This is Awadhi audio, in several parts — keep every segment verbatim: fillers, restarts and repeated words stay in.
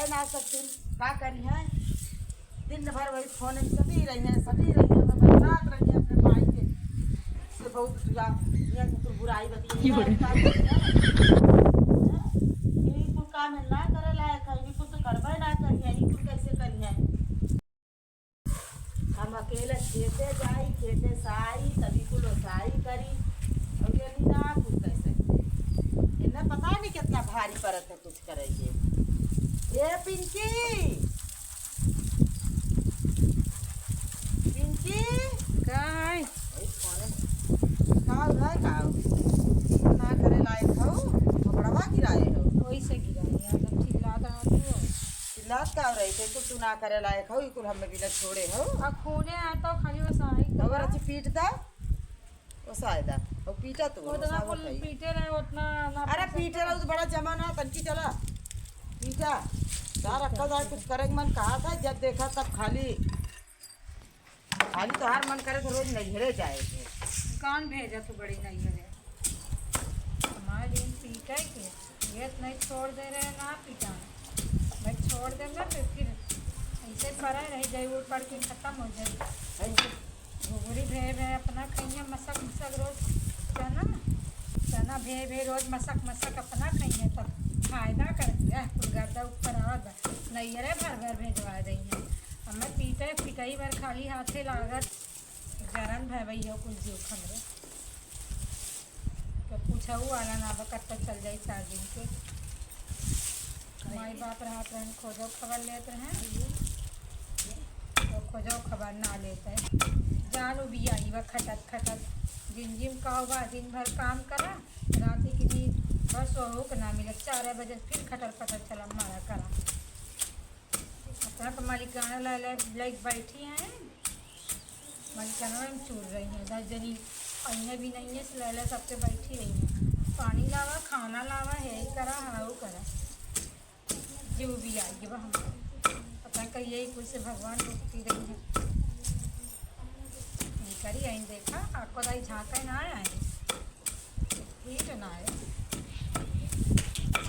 ना सकती, का करी है? दिन भर वही फोन में सटी रही है, सटी रही है, तो बरसात रही है अपने माई के। से बहुत बुरा, ये तो तू बुराई बती है, ये का करी है? हैं? ये कुल काम है ना करे लायक है, ये कुल तो करबे ना करी है, ये कुल कैसे करी है? हम अकेले खेते जाई, खेते से आई, तभी कुल ओसाई करी। और ये नहीं ना कुछ कह सकते। इन्हें पता नहीं कितना भारी पड़त है कुछ करे के। ए पिंकी, पिंकी, का है? वही फोन है। का है, का है? ना करे लायक हो, कपड़वा गिराए हो। वही से गिराए, यार, जब चिल्लात रहत हो। चिल्लात का रही थे, कुल तू ना करे लायक हो, ई कुल हमें बिना छोड़े हो। आ खूने आता खाली ओसाई के अगर बा। अच्छी पीट दा, ओसाए दा, और पीटा तू, ओतना ओसावत कुल है। पीटे रहे, ओतना ना अरे पीटे पीटे रहो तो बड़ा जमा ना, तनकी चला। पीटा, तार अक्का जाए कुछ करे के मन कहा था, जब देखा तब खाली, खाली तोहार मन करे तो रोज नैहरे जाए के। कौन भेजा तू बड़ी नैहरे? हमारे दिन पीटे के, ये नहीं छोड़ दे रहे ना पीटा। मैं छोड़ देम ना तो फिर ऐसे पड़ा रह जाए, वो पढ़ के खत्म हो जाए। ऐसे। घुघुरी भे भे अपना खइया मसक मसक रोज चना, चना भे भे रोज मसक मसक अपना खइया तब फायदा कर दिया। कुल गर्दा ऊपर आवत बा, नैहरे भर भर भेजवा दई है। अब मैं पीटे पिटाई भर खाली हाथे लागत जरन भय भैया कुल जीव खमरे। तो पूछऊ वाला ना बा, कब तक चल जाई चार दिन के। माई बाप रहत रहन, खोजो खबर लेत रहन, तो खोजो खबर ना लेत है। जान उबियाई बा खटत खटत, जिंदगी में काव बा, दिन भर काम करा, राती की नींद बस ओहू के ना मिले, चार बजे फिर खटर पटर चला मारा करा। अपना तो मालिकाना ला ले, लाइक बैठी हैं, मालिकाना में चूर रही हैं, दस जनी अइहे भी नहीं है, सिलाइला सबके बैठी रही हैं। पानी लावा, खाना लावा, हे ही करा, हाउ करा। जो भी आई, ये हम पता कहिए कुछ से भगवान भुगती रही है। ये करी आई देखा, आपको दाई झांका ना आए। ठीक ना है।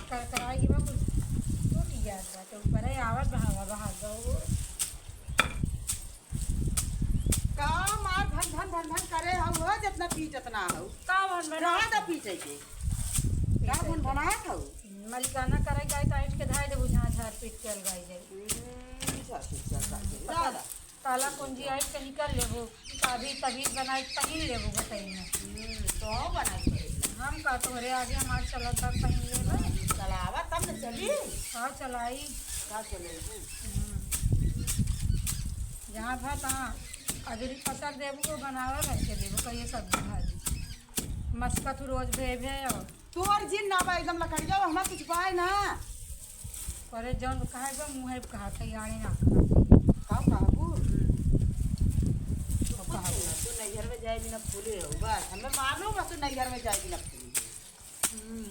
करकराई बा कुछ टूट गया बा, तो ऊपर है आवत बहावा बहा दो। का मार भन भन भन भन करे हउ हो, जितना पीटत ना हउ। का भन भन रहा दा पीटे के। का भन भनात हउ? मलिकाना करे जाए तो ऐंठ के धाय देबू, झाड़ झाड़ पीट के अलगाई जाए। हम्म, झाड़ पीट के अलगाई जाए। रहा दा। ताला कुंजी आई के निकल लेबू, तभी, तभी बनाई के पहिन लेबू बटई में। हम्म, तो बनाई के पहिन ले। हम का तोहरे आगे हमार चलत बा पहिन लेबे। चलावा तब न चली। का चलाई? का चलेबू? हम्म। जहाँ भा तहाँ अजरी पसर देबू, वो बनावे घर के देबू, कहिए सब्जी भाजी। मस्का तू रोज भे भे और तोर जिन ना बा एकदम लकड़िया, हमार कुछ बाय ना। अरे जौन कहे बा मुँहे पे कहा था, यानी ना कहा था। का कहबू? हम्म। तो कुछ कहबू। ना, तू नैहर में जाए बिना फूले हो, बस हमें मालूम है तू नैहर में जाए बिना फूले हो। हम्म।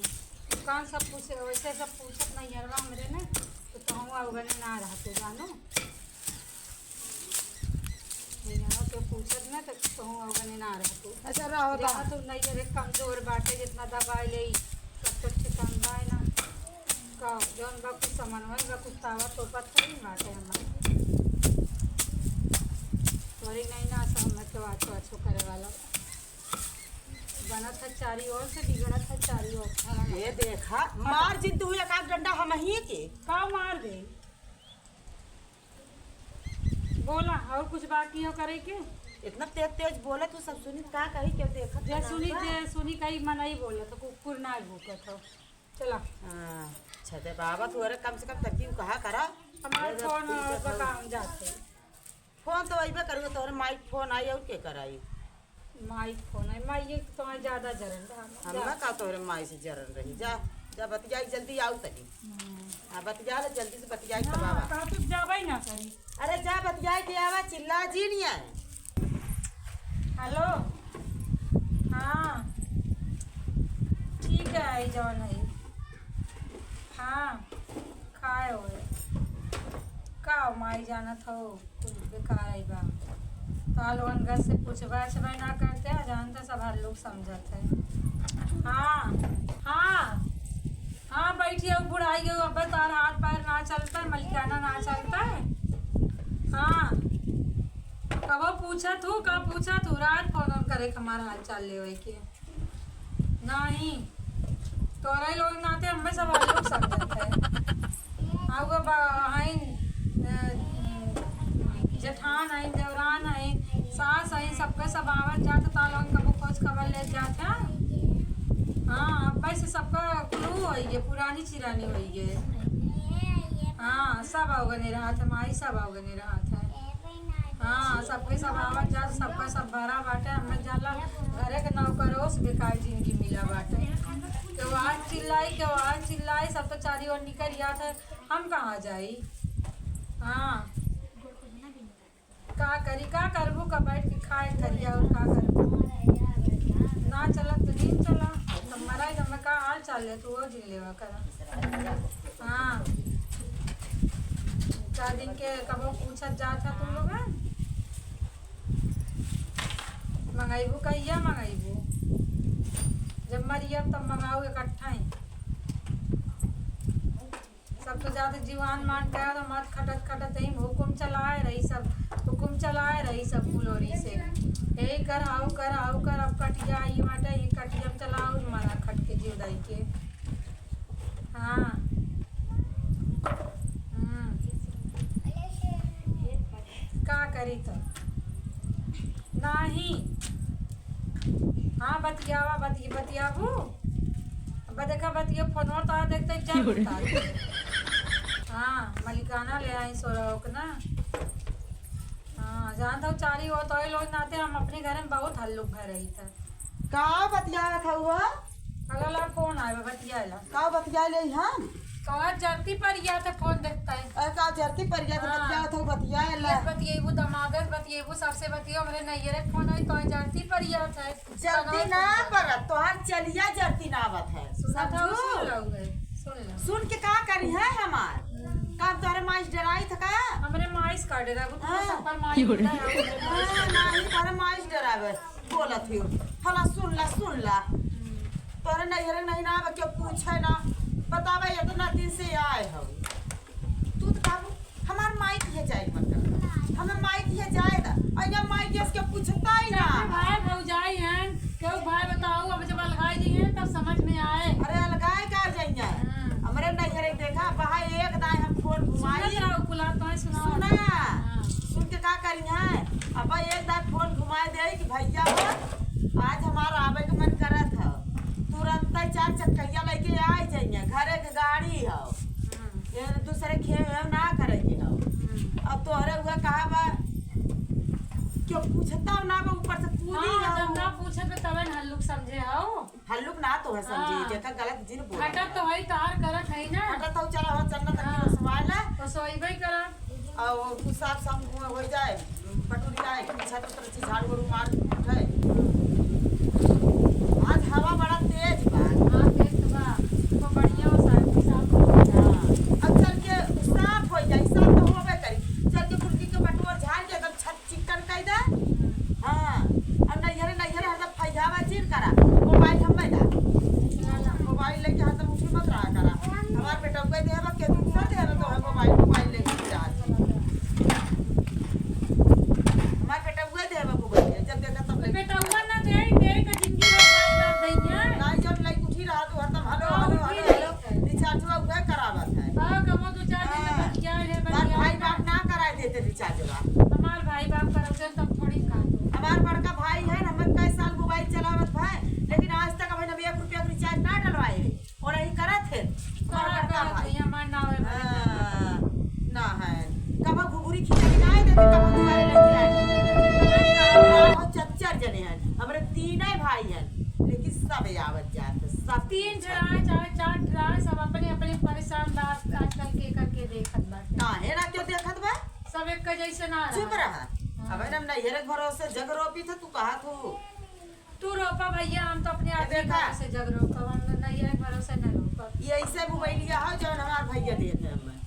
दुकान सब पूछे, वैसे सब पूछत नैहरवा हमरे ने, तो कहूँ अवगने ना रह तू जानो। यहाँ तो पूछत ना तो कहूँ अवगने ना रहतू। अच्छा, रहो तो। जहाँ तू नैहरे कमजोर बाटे, जितना दबाए ले, तब तो ठिकान बाय ना। का, जौन बा कुछ समन्वय बा, कुछ तावा तोपत थोड़ी बाटे हमारे। तोरी नहीं ना, सब हमें तो आछो आछो करे वाला। बनत है चारी ओर से, बिगड़त है चारी ओर से। ये देखा, मार जिन तू एक आध डंडा हम ही के। का मार दे? बोला, और कुछ बाकी हो करे के? इतना तेज तेज बोले तू, सब सुनी का कही, केहू देखत जे ना सुनी, बा। जे सुनी कही मनई बोलत हो, कुकुर ना भूकत हो। चला। हाँ, अच्छा दे बाबा, तू अरे कम से कम तकियो कहा करा। हमार ये फोन तू और देखो। बता, हम जाते। फोन तो अइबे करुए, तोहरे माई के फोन आई और के कराई? माई के फोन आई, माई ये तो तुम्हारे ज्यादा जरन रहा। हम जा। ना का तोहरे माई से जरन रही, जा, जा बतियाई, जल्दी आऊ तनी। हम्म। हाँ, बतिया ले, जल्दी से बतियाई ना, तब आवा। का तू जाबे ना करी। अरे जा बतियाई के आवा, चिल्ला जी नहीं आए। हेलो, हाँ, ठीक है, आई जौन है। हाँ, खाए होए। का हो माई जानत हो, कुल बेकार आई बा। तो लोगन घर से पूछबे, अछबे ना करते, आ जान तो सब हर लोग समझत है। हाँ, हाँ। हाँ, बैठिया, उ बुढ़ाई गई, अब तार हाथ पैर ना चलता, मलिकाना ना चलता है। हाँ, कबो पूछत हूँ, का पूछत हूँ, रात फोन ओन करे के हमार हाल चाल लेवे के। नाही, तोहरे लोग नाते हमें सब लोग समझत है। हाँ, वो बा-, हईन, अ, जेठान हईन, देवरान हईन, सास हईन, सबके सब आवत जात, ता लोगन कबो खोज खबर लेत जात है। हाँ, अब से सबका कुलू होइए, पुरानी चिरानी होइए। हाँ, सब अवगने रहत है, माई सब अवगने रहत है। हाँ, सबके सब आवत जात, सबका सब भरा बाटे। हमें जाला घरे के नौकरों से बेकार जिंदगी मिला बाटे। केहू आज चिल्लाई, केहू आज चिल्लाई, सब तो चारी ओर निकल जात है। हम कहाँ जाई? हाँ, का करी, का करबू, का बैठ के खाए थरिया और का करबू? ना चलत तो दिन चला, तब मरा जब मैं का हाल चाल ले, तू वो जिन लेवा करा। हाँ, चार दिन के कबो पूछत जात है तुम लोग, हैं? मंगइबू कहिया मंगइबू? जब मरियब तब मंगाऊ इकट्ठा ही। सब तो ज्यादा जीवान मान गया तो मत खटत खटत ही हुकुम चलाए रही सब, हुकुम चलाए रही सब फुलोरी से। यही कर, हाउ कर, हाउ कर, अब कटिया आई बाटे, ये कटिया में चलाओ, मारा खट के जीव दाई के। हाँ। हम्म। का करी तो? नाही। हाँ, बतियावा, बति-, बतियाबू। अब देखा, बतिया फोनवा तो देखते जर उतार दे। हाँ, मलिकाना ले आई सोरह के ना। हाँ, जानत हो, चारी हो तो लोग नाते हम अपने घर में बहुत हल्लुक भर रही था। का बतियावत हउआ? अगला फोन आए बा, बतियाला। का बतिया ले हम? कहा जरती पर या थे फोन देखता है। अरे का जरती पर या थे हाँ। बतियावत हउ, बतियाला। ये बतियेबू, दमादस बतियेबू, सबसे बतियो, हमरे नैयरे के फोन आई, तो जरती पर या थे। जरती ना परत, तोहार चलिया जरती ना आवत है। सुनत हउ, समझू? सुन लो, सुन लो। सुन के का करी है हमार? हम्म। का तोहरे माइस डराई था का? हमरे माइस का डराबू, तू हाँ। सब पर माइस डराबू। हाँ, नाही, तोहरे माइस डरावे। बोलत हियो। हला सुन ला, सुन ला। तोहरे नैहरे नहीं ना आवे, केहू पूछे ना। बतावे, इतना दिन से आए हो। तू तो कहबू, "हमार माई किहे जाए के मन करता। हमें माई किहे जाए दा।" और ये माई किहे से केहू पूछता ही ना। भाई भौजाई हैं, केहू भाई बताओ, अब जब अलगाई जी हैं, तब समझ में आए। अरे अलगाए का जाइए? हाँ। हमरे नैहरे देखा, वहाँ एक दाए हम फोन घुमाई। सुनत रहो, कुला तो है, सुनाओ। सुना। हाँ। सुन के का करी है? अब एक दाए फोन घुमाए दे कि भैया हो, आज हमार आवे के मन करत ह, तुरंत चार चक्कैया लेके आ जाइए, घरे के गाड़ी हो, हम्म। ये दूसरे खेव वेव ना करे के हो। हम्म। अब तोहरे हुआ कहा बा, क्यों पूछता ना बा, ऊपर से कूदी हाँ, हो। जब ना पूछे तो तबे न हल्लुक समझे हो। हल्लुक ना तो है समझी, हाँ। जेकर गलत जिन बोला। हटत तो है, तार करत है ना। हटत तो चला हो, चन्ना तक हाँ। की रसवाला। तो सोइबे करा। और कुछ साफ साफ हो, हो जाए, पटुरी आए, छत उतर से झाड़ू उड़ू मार उठे। आज हवा बड़ा तेज बा। हाँ, तेज तो बा। तो बढ़िया हो, साफ, साफ हो जाए। हाँ। अब चल के साफ हो जाए, साफ तो होबे करी। चल के कुर्सी के बटुआ झाड़ के एकदम छत चिक्कन कई दे। हाँ, अब नैहरे, नैहरे हरदम फैलावा चीर करा। मोबाइल हम ना, मोबाइल लेके हरदम उठी मत रहा करा। हमार बेटउआ देहबा के दूसरा देहबा तो है मोबाइल, मोबाइल लेके फिरा। हमार बेटउआ देहबा मोबाइल, जब देखा तब लेके बेटउआ ना दे, दे के जिंदगी भर मार दइया। ना, जब लइके उठी रहा तो हरदम हेलो, हाँ, हेलो, उठी हेलो, रही। हेलो। रिचार्जवा उहे करावत है। हाँ, कबो दो चार दिन में हाँ। बतिया है, हमार बतिया भाई है। बाप ना कराए देते रिचार्जवा। हमार भाई बाप करौते तब थोड़ी का दो। हमार बड़का भाई है, हमें कई साल मोबाइल चलावत भाई, लेकिन आज तक अभी हम एक रुपया के रिचार्ज ना डलवाए हैं। और यही करत है, हमार का बड़का करत भाई। है, हमार नाव है, हाँ, ना है। कबो घुघुरी खिचड़ी ना है, देखे कबो दुआरे लेके आए। हाँ, चच्चर जने हैं, हमरे तीन ही भाई हैं, लेकिन सब आवत जात, सब तीन पूछत। ठे रहा, चाहे चार ठे रहा, सब अपने अपने परेशान बा, आजकल के करके देखत बाटे। काहे ना क्यों देखत बा? सब एक का जैसे ना चुप रहा। रहा। हाँ। अब हम नैहरे के भरोसे जग रोपी थे, तू कहा तू। तू रोपा भैया, हम तो अपने आदमी देखा? भरोसे जग रोपब, हम नैहरे के भरोसे न रोपब। ये ऐसे मोबाइलिया हो जौन हमार भैया देत है हमें।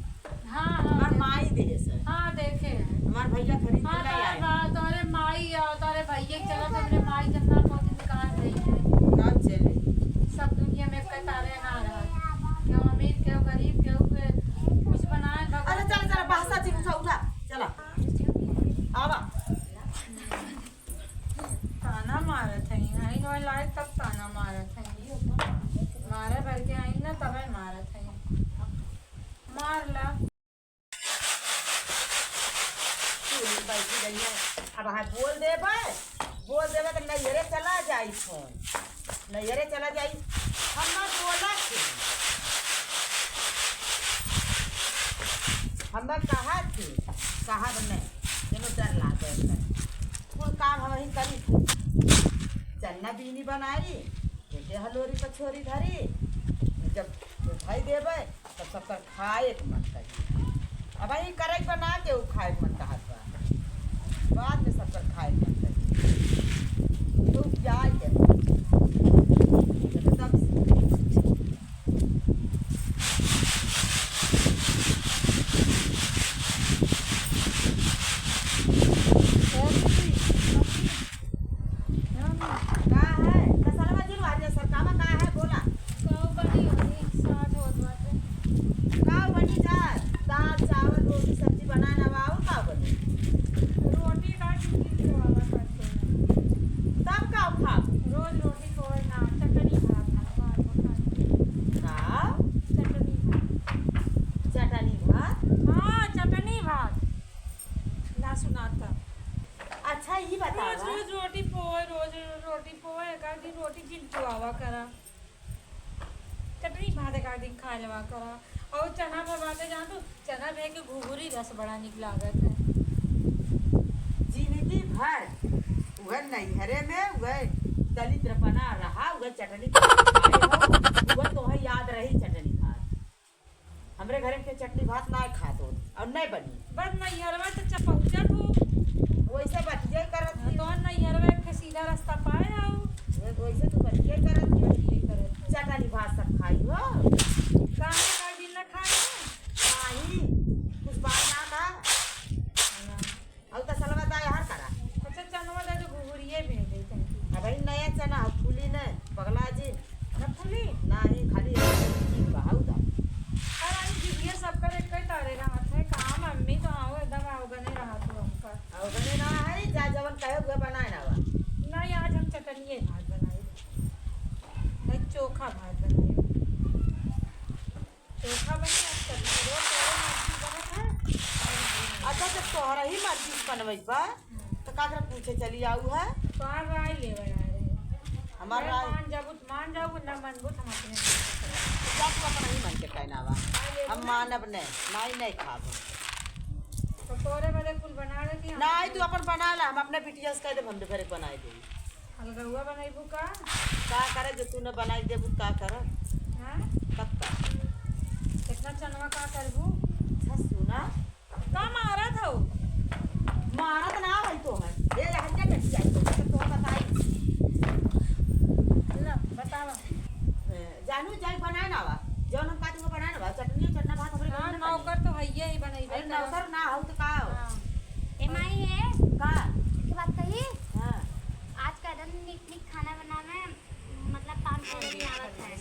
हाँ, हाँ, हमार देखे। माई देहे से। हाँ, देखे हैं। हमार भैया खरीद के हाँ, ले तारे आए। बा-, तारे माई और तारे भैया के चलत हमरे माई जब ना पहुंचे तो कहाँ जाइए? कब चले? सब दुनिया में एक तारे ना रहा। क्या बोल देबे, बोल देबे त नैहरे चला जाई फोन, नैहरे चला जाई। हम ना बोला थी, हम ना कहा थी, कहब नहीं, जेनो डर लागे है। कुल काम हम ही करी थी, चन्ना बीनी बनाई, एके हलोरी पर छोरी धरी, जब उठाई देबे, तब सबकर खाए के मन करी। अब ही करे के बना के उ खाए के मन कहत बा, बाद में सबकर खाए के मन करी। तो जाए के तब का है? तसलवा जिन वारिया सर, कावा का है? बोला। काव बनी होई, साग होत बाटे। काव बनी जा? दाल, चावल, रोटी, सब्जी बनाए ना बा, और काव बनी? रोटी का चीज तो आवा करते हैं। तब काव खाब? रोज रोटी कोई ना, चटनी भात ना, बार बार खाते हैं। का? चटनी भात। चटनी भात? हाँ, चटनी भात। ना सुनाता। अच्छा, ई बतावा। रोज रोज रोटी पोए, रोज रोज रोटी पोए, एक आध दिन रोटी जिन खवावा करा। चटनी भात एक आध दिन खा लेवा करा। और चना भर बाटे जान तू, चना भर के घुघुरी रस बड़ा निक लागत है। जिंदगी भर उहे नैहरे में उहे दलिद्रपना रहा, उहे चटनी भात खाए हो, उहे तोहे याद रही चटनी भात। हमरे घरे के चटनी भात नाय खात हो और नाय बनी। बस नैहरवा से चपहुचत हो। वैसे बतिये करत हाँ, ही। तो नैहरवा एक ठे सीधा रास्ता पाए आओ। वो-, वैसे तू बतिये करत ही। बतिये करत ही। चटनी भात सब खाई हो। काहे का दिन ना खाए हो? नाही, कुछ बात ना का। ना। अउ तसलवा दाई हर करा। अच्छा, चनवा दा जो घुघुरिये भेज देते हैं। अब ई नया चना हो, फूली न, पगला जी। न फूली? नाही, खाली एक चीज बा, हऊ दा। अरे, अरे, दीदिया सब करे कई तारे रहत है, कहाँ मम्मी तो आओ, एकदम अवगने रहत हो हमका। अवगने ना है, जा जवन कहे हुए बनाए ना बा। नहीं, आज हम चटनिये भात बनाई। नहीं, चोखा भात बनाई। चोखा बनी, आज सब्जी रोज तोहरे मर्जी बनत है। अच्छा, जब तोहरा ही मर्जी से बनवई बा, हम्म। तो का करे पूछे चली आऊ है? तोहार राय लेवे आए रहे। हमार अरे राय? मान जाबू तो मान जाबू, ना मानबू तो हम अपने मन से करब। जा तू अपना ही मन के कहना बा। राय लेबू हम ना? मानब नहीं, नाई नहीं खाब हम। तो तोरे बदे कुल बना लेती हम। नाई, तू अपन बना ला, हम अपने बिटिया से कह देब, हम दोपहर के बनाई देई। अलगौआ बनैबू का? का करे, जो तू न बनाई देबू, का करब? हाँ? तब का? कितना चनवा का करबू? अच्छा, सुना। का मारत हऊ? मारत ना है तो है। ए, हट जा, बैठ जा, तो, तो बताई। ला, बतावा। ए, जानू, जाई बनाए ना बा। जौन हम कहती वो बनाए ना बा। चटनी, चटना भात हमरे हाँ, घर में नौकर तो हइये ही बनैबे अरे, करत। नौकर ना हो तो का हो? हाँ। ए माई है? का? एक बात कही? हाँ। आज का दिन निक निक खाना बनावे, मतलब, पाँच छह जने आवत है।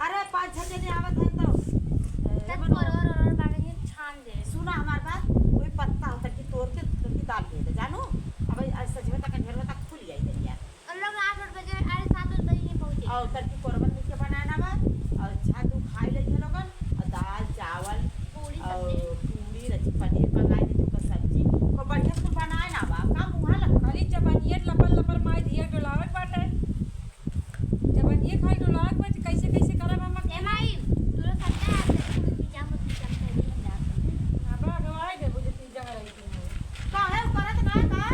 अरे, पाँच छह जने आवत है तो, ए, तब मनो। परवर और बाड़े छान दे। सुना हमार बात, कोई पत्ता होता कि तोड़ के, तोड़ के डाल दे दे, जानो? अब आज सजवे तक, अंधेरवे तक खुल जाई दे यार। हम लोग आठ, आठ बजे, अरे, सात, आठ बजे ही पहुँचे। और तड़की परवल मिल के बनाना बा, और छा तू खाई ले लोगन, और दाल, चावल, पूरी, और सब्जी। पूरी, रची पनीर मंगाई दे, तुमका सब्जी, को बढ़िया से बनाए ना बा, का मुँहा लग खाली जबनिये लपर लपर माई धिया डोलावत बाटे। जबनिये खाली डोलावत बाटे, कैसे कैसे करब हम? ए माई, तू लोग सच्चा है, तू लोग पिज्जा मत, पिज्जा मत खाइए, हम जाते हैं। अब अगवाई दे, बुझे पिज्जा है, काहे उ करत ना का?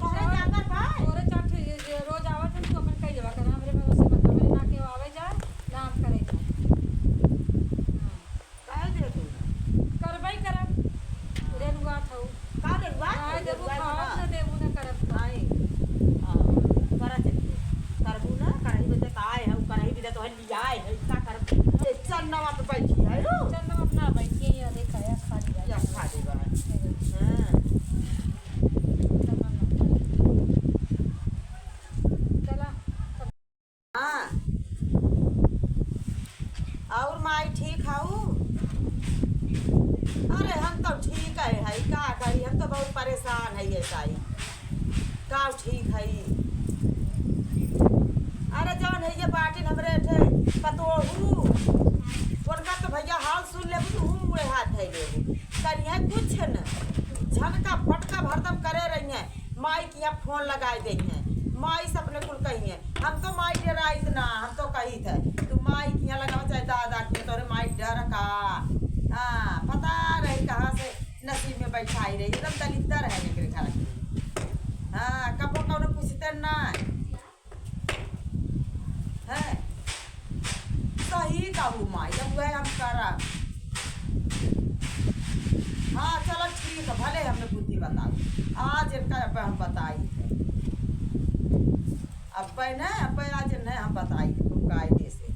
तोहरे जाकर बा? तोरे चार ठे जे, जे रोज आवत हन, तू अपन कई लेवा कर। हमरे भरोसे मत, हमरे ना केहू आवे जाए, ना हम करे जाए। हाँ। काहे दे तू? करबई करब। रेलुआ थऊ। का रेलुआ? काहे देबू, रेलुआ खाओ ना। ना देबू, ना करब तो। आई। हाँ, करा चलिए। करबू ना, करही बदे का आए है, करही बिना तो है। जाए है, का करब? ये चन्नवा पे बैठी है, रो। चन्नवा पे ना बैठी है, ये देखा, या खा लिया। या खा लेबा। हाँ। चला। हाँ। और माई ठीक हऊ? अरे हम तो ठीक है, है, का करी, हम तो बहुत परेशान है ये साई। का ठीक है? अरे जौन है ये बाटिन हमरे ठे पतोहू, उनका तो भैया हाल सुन लेबू तो हूँ मुड़े हाथ धइ लेबू। करिहे कुछ न, झटका फटका हरदम करे रहिहे। माई किहाँ फोन लगाए देइहैं, माई से अपने कुल कहिहैं। हम तो माई डराइत ना, हम तो कहित है, तू माई किहाँ लगावा चाहे दादा किहाँ, तोरे माई डर का। हाँ, पता रही कहाँ से नसीब में बैठाई रही, एकदम दलिद्दर है एकरे घर की। हाँ, कबो कौनो पूछते ना। हैं? सही कहू माई, अब वह हम करब। हाँ, चलो ठीक है, भले हमें बुद्धि बताओ। आज इनका अब हम बताई है। अब ना, अब आज इन्हें हम बताई है, तुम कायदे से।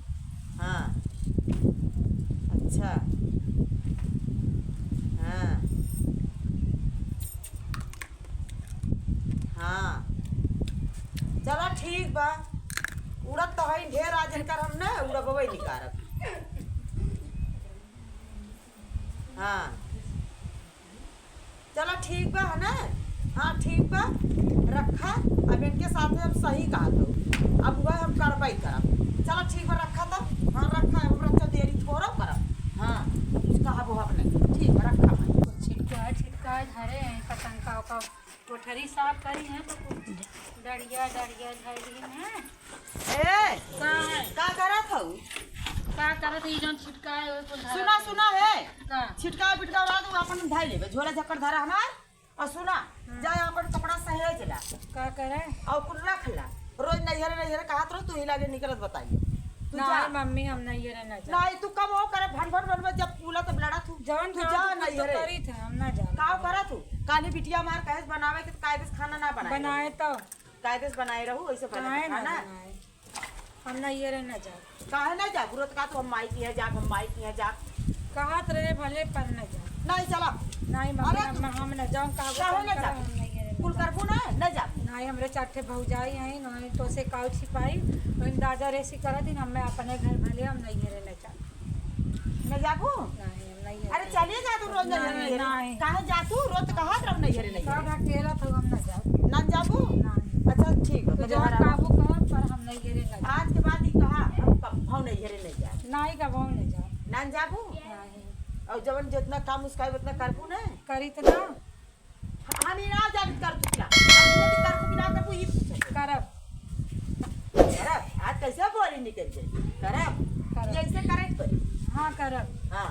हाँ। अच्छा। हाँ। हाँ। चला ठीक बा। उड़त तो है ढेर, आज इनकर हम ना उड़बवे निकारब। हाँ। चला ठीक बा, है ना? हाँ, ठीक बा। रखा, अब इनके साथ हम सही कहा तो। अब वह हम करबई करब। चला ठीक बा, रखा तो। हाँ, रखा, हम रखा, देरी थोड़ा करब। हाँ, कुछ कहा वो अपने। ठीक बा, रखा मैं। छिटका, छिटका झरे हैं, पतंग का, का कोठरी साफ करी है तो कुछ डरिया, डरिया झरी है। ए, का है? का करत हऊ? का करत है, ई जौन छिटका है, ओए कुल धरत सुना, है। सुना है। का? छिटका पिटका वाला तू अपन धइ लेबे, झोला झक्कड़ धरा हमार। और सुना, हम्म। जाए अपन कपड़ा सहेज ला। का करे? और कुल रख ला। रोज नैहरे नैहरे कहत रहो, तू ही लागे निकलत बताइए। तू नहीं, जा। मम्मी, हम नैहरे ना जाब। नहीं, तू कब वो करे, भन भन भन भन, जब कूला तब लड़ा तू। जौन तू जा जौन तू नैहरे। करी थे, हम ना जाब। का करत तू? काली बिटिया मार कहे से बनावे के, तो कायदे से खाना ना बनाए बनाए रहो। तो। कायदे से बनाए रहू, वैसे बने काहे ना खाना। बनाए? हम नैहरे ना जाब। काहे ना जाब? बुरत का तो हम माई किहाँ जाब, हम माई किहाँ जाब। कहत रहे भले पर ना जाब। नहीं चला। नहीं मम्मी, अरे हम, तू हम ना जाऊँ, का काहे ना जाब? हम नैहरे ना कुल जाब। करबू ना, ना जाब। नहीं, हमरे चार ठे भौजाई हैं, नहीं तो से काऊ छिपाई, वही दादा रेसी करत दिन, हम मैं अपने घर भले, हम नैहरे ना जाब। न जाबू? नहीं, हम नहीं अरे जाब। चलिए जा तू रोज नैहरे, नहीं, नैहरे। नहीं। काहे जा तू? रोज तो कहत रहो नैहरे, नैहरे। सब अकेला तो हम ना जाब। ना जाबू? नहीं। अच्छा ठीक है, तो तो जहाँ बाहर आओ। काबू कहब, पर हम नैहरे ना जाब। आज के बाद ही कहा, हम कब भाव नैहरे नहीं जाब। नहीं, कब भाव नहीं जाब। ना जाबू? नहीं। और जवन जितना काम उसका है, उतना करबू ना? करी तो ना। हम ही ना जाब कर चुकला। हम ये भी करबू कि ना करबू, ये पूछे। करब। करब? आज कैसे बोली निकल गई? करब? करब। ये ऐसे करे के पड़ी। हाँ, करब। हाँ,